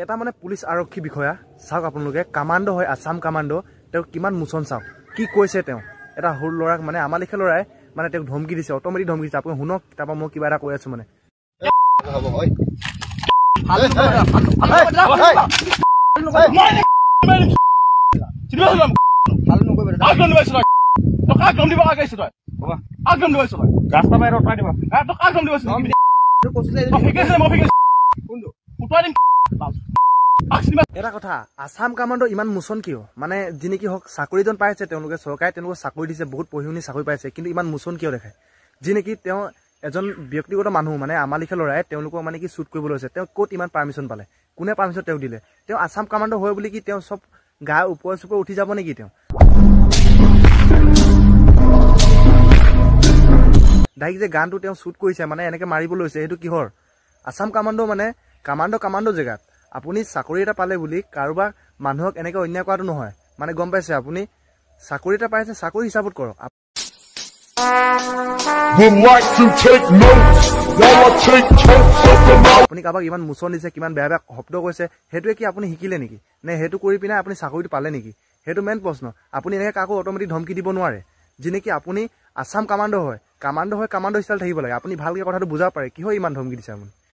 এটা মানে পুলিচ আৰক্ষী বিষয়া চাওক আপোনালোকে, কামাণ্ডো হয়, আছাম কামাণ্ডো, তেওঁ কিমান মোচন চাওক কি কৈছে। তেওঁ এটা সৰু ল'ৰাক মানে আমাৰ লেখীয়া ল'ৰাই মানে তেওঁক ধমকি দিছে, অট'মেটিক ধমকি দিছে। আপুনি শুনক, তাৰপৰা মই কিবা এটা কৈ আছো মানে। এটা কথা, আছাম কামাণ্ডো ইমান মোচন কিয়? মানে যি নেকি হওক চাকৰিজন পাইছে তেওঁলোকে, চৰকাৰে তেওঁলোকক চাকৰি দিছে, বহুত পঢ়ি শুনি চাকৰি পাইছে, কিন্তু ইমান মোচন কিয় দেখায়? যি নেকি তেওঁ এজন ব্যক্তিগত মানুহ, মানে আমাৰ লেখীয়া ল'ৰাই তেওঁলোকক মানে কি শ্বুট কৰিবলৈ হৈছে, তেওঁ ক'ত ইমান পাৰ্মিশ্যন পালে? কোনে পাৰ্মিশ্যন তেওঁক দিলে? তেওঁ আছাম কামাণ্ডো হয় বুলি কি তেওঁ চব গা ওপৰে চোপৰে উঠি যাব নেকি? তেওঁ ডাইৰেক্ট যে গানটো তেওঁ শ্বুট কৰিছে, মানে এনেকৈ মাৰিব লৈছে, সেইটো কিহৰ? আছাম কামাণ্ডো মানে কামাণ্ডো, কামাণ্ডো জেগাত আপুনি চাকৰি এটা পালে বুলি কাৰোবাৰ মানুহক এনেকৈ অন্যায় কৰাটো নহয়, মানে গম পাইছে? আপুনি চাকৰি এটা পাইছে, চাকৰি হিচাপত কৰক। আপুনি কাৰোবাক ইমান মোচন দিছে, কিমান বেয়া বেয়া শব্দ কৈছে, সেইটোৱে কি আপুনি শিকিলে নেকি? নে সেইটো কৰি পিনে আপুনি চাকৰিটো পালে নেকি? সেইটো মেইন প্ৰশ্ন। আপুনি এনেকৈ কাকো অট'মেটিক ধমকি দিব নোৱাৰে। যি নেকি আপুনি আছাম কামাণ্ডো হয়, কামাণ্ডো হয়, কামাণ্ডো ষ্টাইল থাকিব লাগে। আপুনি ভালকৈ কথাটো বুজাব পাৰে, কিহৰ ইমান ধমকি দিছে আপুনি?